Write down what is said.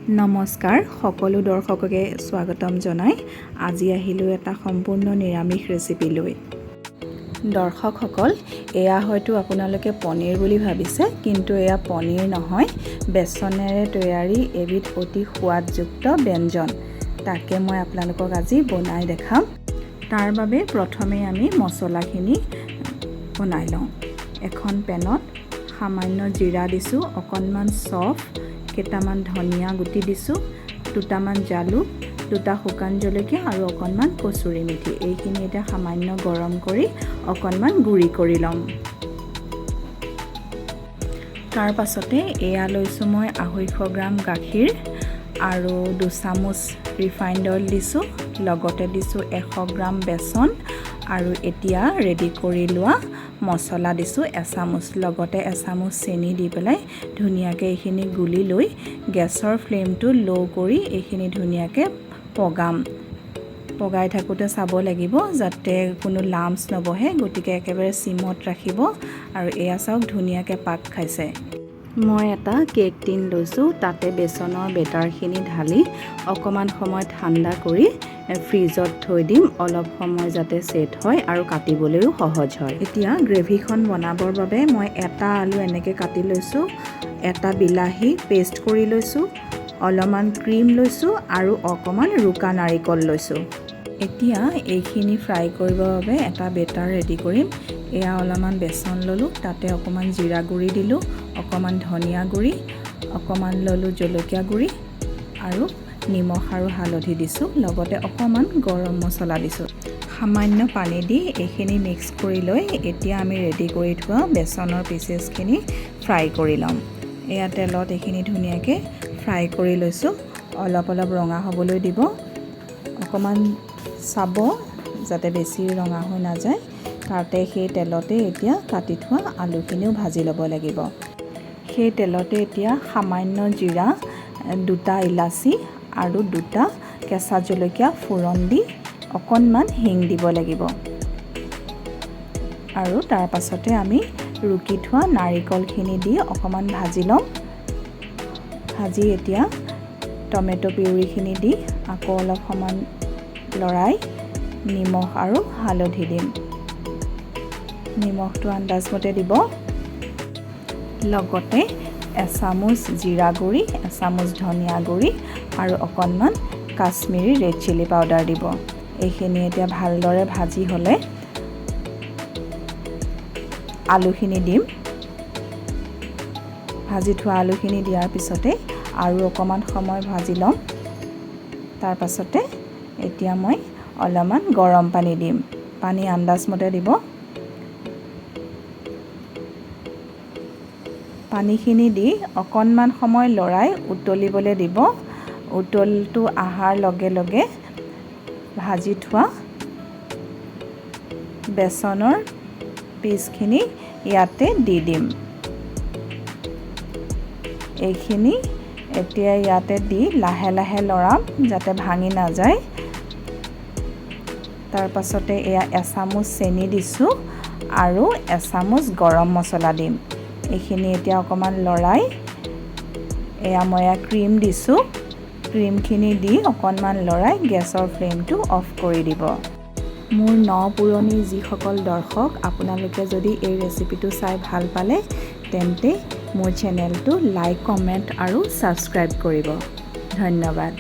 নমস্কাৰ, সকলো দৰ্শককে স্বাগতম জনাই আজি আহিলোঁ এটা সম্পূৰ্ণ নিৰামিষ ৰেচিপি লৈ। দৰ্শকসকল, এয়া হয়তো আপোনালোকে পনীৰ বুলি ভাবিছে, কিন্তু এয়া পনীৰ নহয়, বেচনেৰে তৈয়াৰী এবিধ অতি সোৱাদযুক্ত ব্যঞ্জন। তাকে মই আপোনালোকক আজি বনাই দেখাম। তাৰ বাবে প্ৰথমে আমি মছলাখিনি বনাই লওঁ। এখন পেনত সামান্য জিৰা দিছোঁ, অকণমান চফ, কেইটামান ধনিয়া গুটি দিছোঁ, দুটামান জালুক, দুটা শুকান জলকীয়া আৰু অকণমান কচুৰি মেথি। এইখিনি এতিয়া সামান্য গৰম কৰি অকণমান গুড়ি কৰি ল'ম। তাৰ পাছতে এয়া লৈছোঁ মই 250 গ্ৰাম গাখীৰ আৰু 2 চামুচ ৰিফাইণ্ড অইল দিছোঁ। লগতে দিছোঁ 100 গ্ৰাম বেচন আৰু এতিয়া ৰেডি কৰি লোৱা মছলা দিছোঁ এচামুচ, লগতে এচামুচ চেনি দি পেলাই ধুনীয়াকৈ এইখিনি গুলি লৈ গেছৰ ফ্লেমটো ল' কৰি এইখিনি ধুনীয়াকৈ পগাম। পগাই থাকোঁতে চাব লাগিব যাতে কোনো লামছ নবহে, গতিকে একেবাৰে চিমত ৰাখিব। আৰু এয়া চাওক, ধুনীয়াকৈ পাক খাইছে। মই এটা কেক টিন লৈছোঁ, তাতে বেচনৰ বেটাৰখিনি ঢালি অকণমান সময় ঠাণ্ডা কৰি ফ্ৰিজত থৈ দিম অলপ সময়, যাতে ছেট হয় আৰু কাটিবলৈও সহজ হয়। এতিয়া গ্ৰেভিখন বনাবৰ বাবে মই এটা আলু এনেকৈ কাটি লৈছোঁ, এটা বিলাহী পেষ্ট কৰি লৈছোঁ, অলপমান ক্ৰীম লৈছোঁ আৰু অকণমান ৰুকা নাৰিকল লৈছোঁ। এতিয়া এইখিনি ফ্ৰাই কৰিবৰ বাবে এটা বেটাৰ ৰেডি কৰিম। এয়া অলপমান বেচন ল'লোঁ, তাতে অকণমান জিৰা গুড়ি দিলোঁ, অকণমান ধনিয়া গুড়ি, অকণমান ল'লোঁ জলকীয়া গুড়ি আৰু নিমখ আৰু হালধি দিছোঁ, লগতে অকণমান গৰম মছলা দিছোঁ। সামান্য পানী দি এইখিনি মিক্স কৰি লৈ এতিয়া আমি ৰেডি কৰি থোৱা বেচনৰ পিচেছখিনি ফ্ৰাই কৰি ল'ম। এয়া তেলত এইখিনি ধুনীয়াকৈ ফ্ৰাই কৰি লৈছোঁ। অলপ অলপ ৰঙা হ'বলৈ দিব, অকণমান চাব যাতে বেছি ৰঙা হৈ নাযায়। তাতে সেই তেলতে এতিয়া কাটি থোৱা আলুখিনিও ভাজি ল'ব লাগিব। সেই তেলতে এতিয়া সামান্য জিৰা, দুটা ইলাচি আৰু দুটা কেঁচা জলকীয়া ফোৰণ দি অকণমান হিং দিব লাগিব। আৰু তাৰ পাছতে আমি ৰুকি থোৱা নাৰিকলখিনি দি অকণমান ভাজি ল'ম। ভাজি এতিয়া টমেট' পিউৰিখিনি দি আকৌ অলপ সময় লৰাই নিমখ আৰু হালধি দিম। নিমখটো আন্দাজমতে দিব, লগতে এচামুচ জিৰা গুড়ি, এচামুচ ধনিয়া গুড়ি আৰু অকণমান কাশ্মীৰী ৰেড চিলি পাউডাৰ দিব। এইখিনি এতিয়া ভালদৰে ভাজি হ'লে আলুখিনি দিম। ভাজি থোৱা আলুখিনি দিয়াৰ পিছতে আৰু অকণমান সময় ভাজি ল'ম। তাৰ পাছতে এতিয়া মই অলপমান গৰম পানী দিম। পানী আন্দাজমতে দিব। পানীখিনি দি অকণমান সময় লৰাই উতলিবলৈ দিব। উতলটো অহাৰ লগে লগে ভাজি থোৱা বেচনৰ পিচখিনি ইয়াতে দি দিম। এইখিনি এতিয়া ইয়াতে দি লাহে লাহে লৰাম যাতে ভাঙি নাযায়। তাৰ পাছতে এয়া এচামুচ চেনি দিছোঁ আৰু এচামুচ গৰম মছলা দিম। এইখিনি এতিয়া অকণমান লৰাই এয়া মই এয়া ক্ৰীম দিছোঁ। ক্ৰীমখিনি দি অকণমান লৰাই গেছৰ ফ্লেমটো অফ কৰি দিব। মোৰ ন পুৰণি যিসকল দৰ্শক, আপোনালোকে যদি এই ৰেচিপিটো চাই ভাল পালে, তেন্তে মোৰ চেনেলটো লাইক, কমেণ্ট আৰু ছাবস্ক্ৰাইব কৰিব। ধন্যবাদ।